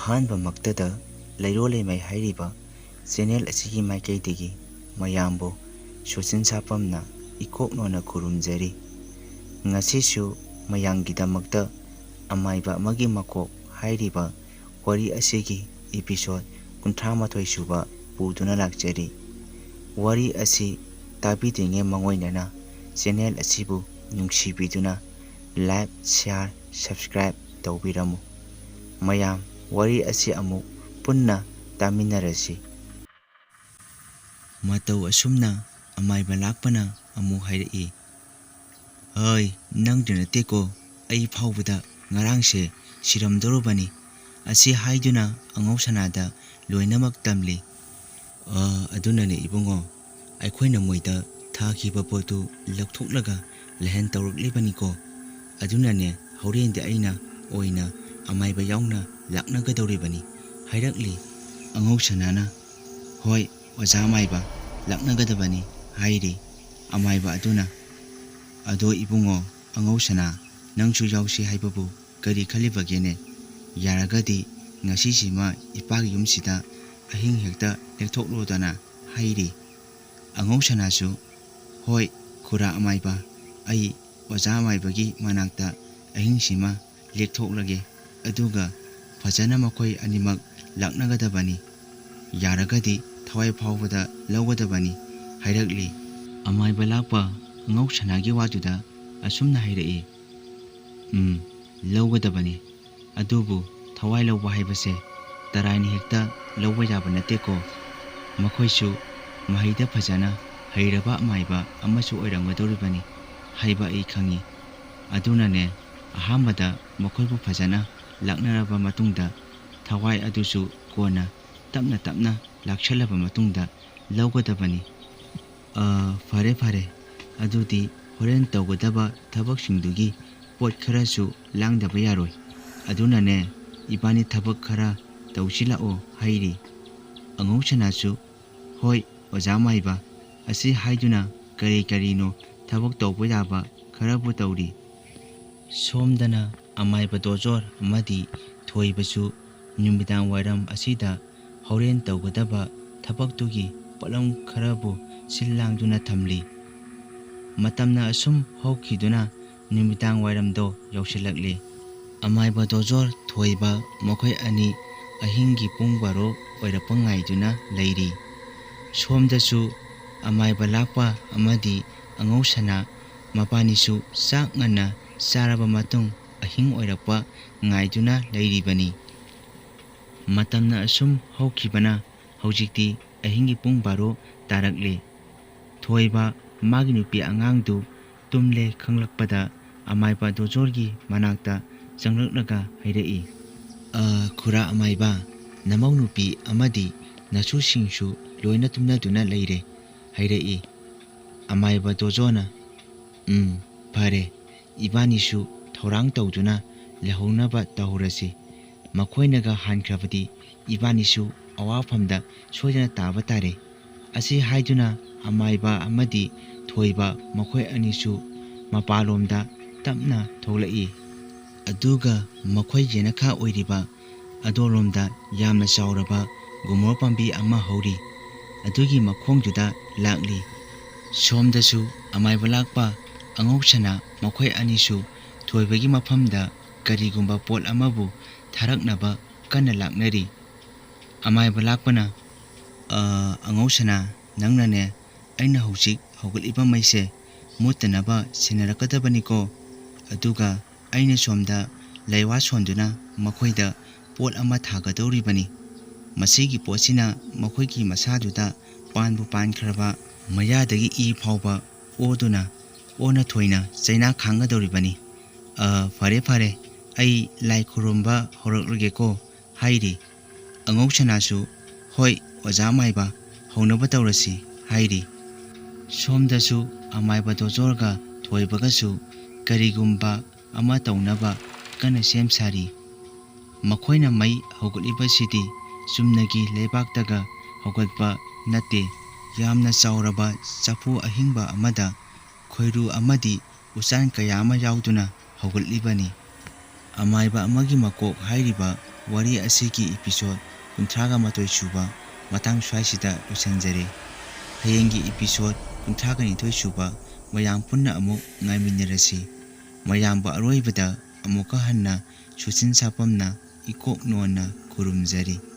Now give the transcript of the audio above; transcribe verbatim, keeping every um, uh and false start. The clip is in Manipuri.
ꯑꯍꯥꯟꯕꯃꯛꯇꯗ ꯂꯩꯔꯣꯜ ꯂꯩꯃꯥꯏ ꯍꯥꯏꯔꯤꯕ ꯆꯦꯅꯦꯜ ꯑꯁꯤꯒꯤ ꯃꯥꯏꯀꯩꯗꯒꯤ ꯃꯌꯥꯝꯕꯨ ꯁꯣꯁꯤꯟ ꯁꯥꯄꯝꯅ ꯏꯀꯣꯛ ꯅꯣꯟꯅ ꯈꯨꯔꯨꯝꯖꯔꯤ꯫ ꯉꯁꯤꯁꯨ ꯃꯌꯥꯝꯒꯤꯗꯃꯛꯇ ꯑꯃꯥꯏꯕ ꯑꯃꯒꯤ ꯃꯀꯣꯛ ꯍꯥꯏꯔꯤꯕ ꯋꯥꯔꯤ ꯑꯁꯤꯒꯤ ꯏꯄꯤꯁꯣꯠ ꯀꯨꯟꯊ꯭ꯔꯥ ꯃꯥꯊꯣꯏ ꯁꯨꯕ ꯄꯨꯗꯨꯅ ꯂꯥꯛꯆꯔꯤ꯫ ꯋꯥꯔꯤ ꯑꯁꯤ ꯇꯥꯕꯤꯗ꯭ꯔꯤꯉꯩ ꯃꯥꯡꯑꯣꯏꯅꯅ ꯆꯦꯅꯦꯜ ꯑꯁꯤꯕꯨ ꯅꯨꯡꯁꯤꯕꯤꯗꯨꯅ like, share, subscribe ꯇꯧꯕꯤꯔꯝꯃꯨ꯫ ꯃꯌꯥꯝ ꯋꯥꯔꯤ ꯑꯁꯤ ꯑꯃꯨꯛ ꯄꯨꯟꯅ ꯇꯥꯃꯤꯟꯅꯔꯁꯤ꯫ ꯃꯇꯧ ꯑꯁꯨꯝꯅ ꯑꯃꯥꯏꯕ ꯂꯥꯛꯄꯅ ꯑꯃꯨꯛ ꯍꯥꯏꯔꯛꯏ, "ꯍꯩ, ꯅꯪꯗ ꯅꯠꯇꯦꯀꯣ, ꯑꯩ ꯐꯥꯎꯕꯗ ꯉꯔꯥꯡꯁꯦ ꯁꯤꯔꯝꯗꯧꯔꯕꯅꯤ"꯫ ꯑꯁꯤ ꯍꯥꯏꯗꯨꯅ ꯑꯉꯧ ꯁꯅꯥꯗ ꯂꯣꯏꯅꯃꯛ ꯇꯝꯂꯤ꯫ "ꯑ, ꯑꯗꯨꯅꯅꯦ ꯏꯕꯨꯡꯉꯣ, ꯑꯩꯈꯣꯏꯅ ꯃꯣꯏꯗ ꯊꯥꯈꯤꯕ ꯄꯣꯠꯇꯨ ꯂꯧꯊꯣꯛꯂꯒ ꯂꯩꯍꯟ ꯇꯧꯔꯛꯂꯤꯕꯅꯤꯀꯣ꯫ ꯑꯗꯨꯅꯅꯦ ꯍꯣꯔꯦꯟꯗꯤ ꯑꯩꯅ ꯑꯣꯏꯅ ꯑꯃꯥꯏꯕ ꯌꯥꯎꯅ ꯂꯥꯛꯅꯒꯗꯧꯔꯤꯕꯅꯤ" ꯍꯥꯏꯔꯛꯂꯤ꯫ ꯑꯉꯧ ꯁꯅꯥꯅ, "ꯍꯣꯏ, ꯑꯣꯖꯥ ꯑꯃꯥꯏꯕ, ꯂꯥꯛꯅꯒꯗꯕꯅꯤ" ꯍꯥꯏꯔꯤ꯫ ꯑꯃꯥꯏꯕ ꯑꯗꯨꯅ, "ꯑꯗꯣ ꯏꯕꯨꯡꯉꯣ, ꯑꯉꯧ ꯁꯅꯥ, ꯅꯪꯁꯨ ꯌꯥꯎꯁꯤ ꯍꯥꯏꯕꯕꯨ ꯀꯔꯤ ꯈꯜꯂꯤꯕꯒꯦꯅꯦ? ꯌꯥꯔꯒꯗꯤ ꯉꯁꯤꯁꯤꯃ ꯏꯄꯥꯒꯤ ꯌꯨꯝꯁꯤꯗ ꯑꯍꯤꯡ ꯍꯦꯛꯇ ꯂꯦꯛꯊꯣꯛꯂꯣꯗꯅ" ꯍꯥꯏꯔꯤ꯫ ꯑꯉꯧ ꯁꯅꯥꯁꯨ, "ꯍꯣꯏ, ꯈꯨꯔꯥ ꯑꯃꯥꯏꯕ, ꯑꯩ ꯑꯣꯖꯥ ꯑꯃꯥꯏꯕꯒꯤ ꯃꯅꯥꯛꯇ ꯑꯍꯤꯡꯁꯤꯃ ꯂꯦꯛꯊꯣꯛꯂꯒꯦ, ꯑꯗꯨꯒ ꯐꯖꯅ ꯃꯈꯣꯏ ꯑꯅꯤꯃꯛ ꯂꯥꯛꯅꯒꯗꯕꯅꯤ꯫ ꯌꯥꯔꯒꯗꯤ ꯊꯋꯥꯏ ꯐꯥꯎꯕꯗ ꯂꯧꯒꯗꯕꯅꯤ" ꯍꯥꯏꯔꯛꯂꯤ꯫ ꯑꯃꯥꯏꯕ ꯂꯥꯛꯄ ꯑꯉꯧ ꯁꯅꯥꯒꯤ ꯋꯥꯗꯨꯗ ꯑꯁꯨꯝꯅ ꯍꯥꯏꯔꯛꯏ, "ꯎꯝ, ꯂꯧꯒꯗꯕꯅꯤ꯫ ꯑꯗꯨꯕꯨ ꯊꯋꯥꯏ ꯂꯧꯕ ꯍꯥꯏꯕꯁꯦ ꯇꯔꯥꯏꯅ ꯍꯦꯛꯇ ꯂꯧꯕ ꯌꯥꯕ ꯅꯠꯇꯦꯀꯣ꯫ ꯃꯈꯣꯏꯁꯨ ꯃꯍꯩꯗ ꯐꯖꯅ ꯍꯩꯔꯕ ꯑꯃꯥꯏꯕ ꯑꯃꯁꯨ ꯑꯣꯏꯔꯝꯒꯗꯧꯔꯤꯕꯅꯤ ꯍꯥꯏꯕ ꯑꯩ ꯈꯪꯏ꯫ ꯑꯗꯨꯅꯅꯦ, ꯑꯍꯥꯟꯕꯗ ꯃꯈꯣꯏꯕꯨ ꯐꯖꯅ ꯂꯥꯛꯅꯔꯕ ꯃꯇꯨꯡꯗ, ꯊꯋꯥꯏ ꯑꯗꯨꯁꯨ ꯀꯣꯟꯅ ꯇꯞꯅ ꯇꯞꯅ ꯂꯥꯛꯁꯜꯂꯕ ꯃꯇꯨꯡꯗ ꯂꯧꯒꯗꯕꯅꯤ"꯫ "ꯑ, ꯐꯔꯦ, ꯐꯔꯦ꯫ ꯑꯗꯨꯗꯤ ꯍꯣꯔꯦꯟ ꯇꯧꯒꯗꯕ ꯊꯕꯛꯁꯤꯡꯗꯨꯒꯤ ꯄꯣꯠ ꯈꯔꯁꯨ ꯂꯥꯡꯗꯕ ꯌꯥꯔꯣꯏ꯫ ꯑꯗꯨꯅꯅꯦ, ꯏꯕꯥꯅꯤ ꯊꯕꯛ ꯈꯔ ꯇꯧꯁꯤ ꯂꯥꯛꯑꯣ" ꯍꯥꯏꯔꯤ꯫ ꯑꯉꯧ ꯁꯅꯥꯁꯨ, "ꯍꯣꯏ, ꯑꯣꯖꯥ ꯃꯥꯏꯕ" ꯑꯁꯤ ꯍꯥꯏꯗꯨꯅ ꯀꯔꯤ ꯀꯔꯤꯅꯣ ꯊꯕꯛ ꯇꯧꯕ ꯌꯥꯕ ꯈꯔꯕꯨ ꯇꯧꯔꯤ꯫ ꯁꯣꯝꯗꯅ ꯑꯃꯥꯏꯕ ꯗꯣꯖꯣꯔ ꯑꯃꯗꯤ ꯊꯣꯏꯕꯁꯨ ꯅꯨꯃꯤꯗꯥꯡ ꯋꯥꯏꯔꯝ ꯑꯁꯤꯗ ꯍꯣꯔꯦꯟ ꯇꯧꯒꯗꯕ ꯊꯕꯛꯇꯨꯒꯤ ꯄꯣꯠꯂꯝ ꯈꯔꯕꯨ ꯁꯤꯜ ꯂꯥꯡꯗꯨꯅ ꯊꯝꯂꯤ꯫ ꯃꯇꯝꯅ ꯑꯁꯨꯝ ꯍꯧꯈꯤꯗꯨꯅ ꯅꯨꯃꯤꯗꯥꯡ ꯋꯥꯏꯔꯝꯗꯣ ꯌꯧꯁꯤꯜꯂꯛꯂꯤ꯫ ꯑꯃꯥꯏꯕ ꯗꯣꯖꯣꯔ, ꯊꯣꯏꯕ ꯃꯈꯣꯏ ꯑꯅꯤ ꯑꯍꯤꯡꯒꯤ ꯄꯨꯡ ꯕꯥꯔꯣ ꯑꯣꯏꯔꯛꯄ ꯉꯥꯏꯗꯨꯅ ꯂꯩꯔꯤ꯫ ꯁꯣꯝꯗꯁꯨ ꯑꯃꯥꯏꯕ ꯂꯥꯛꯄ ꯑꯃꯗꯤ ꯑꯉꯧꯁꯅꯥ ꯃꯕꯥꯅꯤꯁꯨ ꯆꯥꯛ ꯉꯟꯅ ꯆꯥꯔꯕ ꯃꯇꯨꯡ ꯑꯍꯤꯡ ꯑꯣꯏꯔꯛꯄ ꯉꯥꯏꯗꯨꯅ ꯂꯩꯔꯤꯕꯅꯤ꯫ ꯃꯇꯝꯅ ꯑꯁꯨꯝ ꯍꯧꯈꯤꯕꯅ ꯍꯧꯖꯤꯛꯇꯤ ꯑꯍꯤꯡꯒꯤ ꯄꯨꯡ ꯕꯥꯔꯣ ꯇꯥꯔꯛꯂꯦ꯫ ꯊꯣꯏꯕ ꯃꯥꯒꯤ ꯅꯨꯄꯤ ꯑꯉꯥꯡꯗꯨ ꯇꯨꯝꯂꯦ ꯈꯪꯂꯛꯄꯗ ꯑꯃꯥꯏꯕ ꯗꯣꯖꯣꯔꯒꯤ ꯃꯅꯥꯛꯇ ꯆꯪꯂꯛꯂꯒ ꯍꯥꯏꯔꯛꯏ, "ꯑ, ꯈꯨꯔꯥ ꯑꯃꯥꯏꯕ, ꯅꯃꯧ ꯅꯨꯄꯤ ꯑꯃꯗꯤ ꯅꯁꯨꯁꯤꯡꯁꯨ ꯂꯣꯏꯅ ꯇꯨꯝꯅꯗꯨꯅ ꯂꯩꯔꯦ," ꯍꯥꯏꯔꯛꯏ꯫ ꯑꯃꯥꯏꯕ ꯗꯣꯖꯣꯅ, "ꯎꯝ, ꯐꯔꯦ, ꯏꯕꯥꯅꯤꯁꯨ ꯊꯧꯔꯥꯡ ꯇꯧꯗꯨꯅ ꯂꯩꯍꯧꯅꯕ ꯇꯧꯍꯧꯔꯁꯤ꯫ ꯃꯈꯣꯏꯅꯒ ꯍꯟꯈ꯭ꯔꯕꯗꯤ ꯏꯕꯥꯅꯤꯁꯨ ꯑꯋꯥꯐꯝꯗ ꯁꯣꯏꯗꯅ ꯇꯥꯕ ꯇꯥꯔꯦ"꯫ ꯑꯁꯤ ꯍꯥꯏꯗꯨꯅ ꯑꯃꯥꯏꯕ ꯑꯃꯗꯤ ꯊꯣꯏꯕ ꯃꯈꯣꯏ ꯑꯅꯤꯁꯨ ꯃꯄꯥꯟꯂꯣꯝꯗ ꯇꯞꯅ ꯊꯣꯛꯂꯛꯏ꯫ ꯑꯗꯨꯒ ꯃꯈꯣꯏ ꯌꯦꯅꯈꯥ ꯑꯣꯏꯔꯤꯕ ꯑꯗꯣꯝꯂꯣꯝꯗ ꯌꯥꯝꯅ ꯆꯥꯎꯔꯕ ꯒꯨꯃꯣꯔ ꯄꯥꯝꯕꯤ ꯑꯃ ꯍꯧꯔꯤ꯫ ꯑꯗꯨꯒꯤ ꯃꯈꯣꯡꯗꯨꯗ ꯂꯥꯛꯂꯤ꯫ ꯁꯣꯝꯗꯁꯨ ꯑꯃꯥꯏꯕ ꯂꯥꯛꯄ ꯑꯉꯧꯁꯅꯥ ꯃꯈꯣꯏ ꯑꯅꯤꯁꯨ ꯊꯣꯏꯕꯒꯤ ꯃꯐꯝꯗ ꯀꯔꯤꯒꯨꯝꯕ ꯄꯣꯠ ꯑꯃꯕꯨ ꯊꯥꯔꯛꯅꯕ ꯀꯟꯅ ꯂꯥꯛꯅꯔꯤ꯫ ꯑꯃꯥꯏꯕ ꯂꯥꯛꯄꯅ, "ꯑ, ꯑꯉꯧꯁꯅꯥ, ꯅꯪꯅꯅꯦ ꯑꯩꯅ ꯍꯧꯖꯤꯛ ꯍꯧꯒꯠꯂꯤꯕ ꯃꯩꯁꯦ ꯃꯨꯠꯇꯅꯕ ꯁꯦꯟꯅꯔꯛꯀꯗꯕꯅꯤꯀꯣ꯫ ꯑꯗꯨꯒ ꯑꯩꯅ ꯁꯣꯝꯗ ꯂꯩꯋꯥ ꯁꯣꯟꯗꯨꯅ ꯃꯈꯣꯏꯗ ꯄꯣꯠ ꯑꯃ ꯊꯥꯒꯗꯧꯔꯤꯕꯅꯤ꯫ ꯃꯁꯤꯒꯤ ꯄꯣꯠꯁꯤꯅ ꯃꯈꯣꯏꯒꯤ ꯃꯁꯥꯗꯨꯗ ꯄꯥꯟꯕꯨ ꯄꯥꯟꯈ꯭ꯔꯕ ꯃꯌꯥꯗꯒꯤ ꯏ ꯐꯥꯎꯕ ꯑꯣꯗꯨꯅ ꯑꯣꯟꯅ ꯊꯣꯏꯅ ꯆꯩꯅꯥ ꯈꯥꯡꯒꯗꯧꯔꯤꯕꯅꯤ꯫ ꯑ, ꯐꯔꯦ, ꯐꯔꯦ, ꯑꯩ ꯂꯥꯏ ꯈꯨꯔꯨꯝꯕ ꯍꯧꯔꯛꯂꯒꯦꯀꯣ" ꯍꯥꯏꯔꯤ꯫ ꯑꯉꯧꯁꯅꯥꯁꯨ, "ꯍꯣꯏ, ꯑꯣꯖꯥ ꯑꯃꯥꯏꯕ, ꯍꯧꯅꯕ ꯇꯧꯔꯁꯤ" ꯍꯥꯏꯔꯤ꯫ ꯁꯣꯝꯗꯁꯨ ꯑꯃꯥꯏꯕ ꯗꯣꯖꯣꯔꯒ ꯊꯣꯏꯕꯒꯁꯨ ꯀꯔꯤꯒꯨꯝꯕ ꯑꯃ ꯇꯧꯅꯕ ꯀꯟꯅ ꯁꯦꯝ ꯁꯥꯔꯤ꯫ ꯃꯈꯣꯏꯅ ꯃꯩ ꯍꯧꯒꯠꯂꯤꯕꯁꯤꯗꯤ ꯆꯨꯝꯅꯒꯤ ꯂꯩꯕꯥꯛꯇꯒ ꯍꯧꯒꯠꯄ ꯅꯠꯇꯦ꯫ ꯌꯥꯝꯅ ꯆꯥꯎꯔꯕ ꯆꯐꯨ ꯑꯍꯤꯡꯕ ꯑꯃꯗ ꯈꯣꯏꯔꯨ ꯑꯃꯗꯤ ꯎꯆꯥꯟ ꯀꯌꯥ ꯑꯃ ꯌꯥꯎꯗꯨꯅ ꯍꯧꯒꯠꯂꯤꯕꯅꯤ꯫ ꯑꯃꯥꯏꯕ ꯑꯃꯒꯤ ꯃꯀꯣꯛ ꯍꯥꯏꯔꯤꯕ ꯋꯥꯔꯤ ꯑꯁꯤꯒꯤ episode ꯀꯨꯟꯊ꯭ꯔꯥꯒ ꯃꯥꯊꯣꯏ ꯁꯨꯕ ꯃꯇꯥꯡ ꯁ꯭ꯋꯥꯏꯁꯤꯗ ꯂꯣꯏꯁꯤꯟꯖꯔꯦ꯫ ꯍꯌꯦꯡꯒꯤ episode ꯀꯨꯟꯊ꯭ꯔꯥꯒ ꯅꯤꯊꯣꯏ ꯁꯨꯕ ꯃꯌꯥꯝ ꯄꯨꯟꯅ ꯑꯃꯨꯛ ꯉꯥꯏꯃꯤꯟꯅꯔꯁꯤ꯫ ꯃꯌꯥꯝꯕꯨ ꯑꯔꯣꯏꯕꯗ ꯑꯃꯨꯛꯀ ꯍꯟꯅ ꯁꯨꯆꯤꯟ ꯁꯥꯄꯝꯅ ꯏꯀꯣꯛ ꯅꯣꯟꯅ ꯈꯨꯔꯨꯝꯖꯔꯤ꯫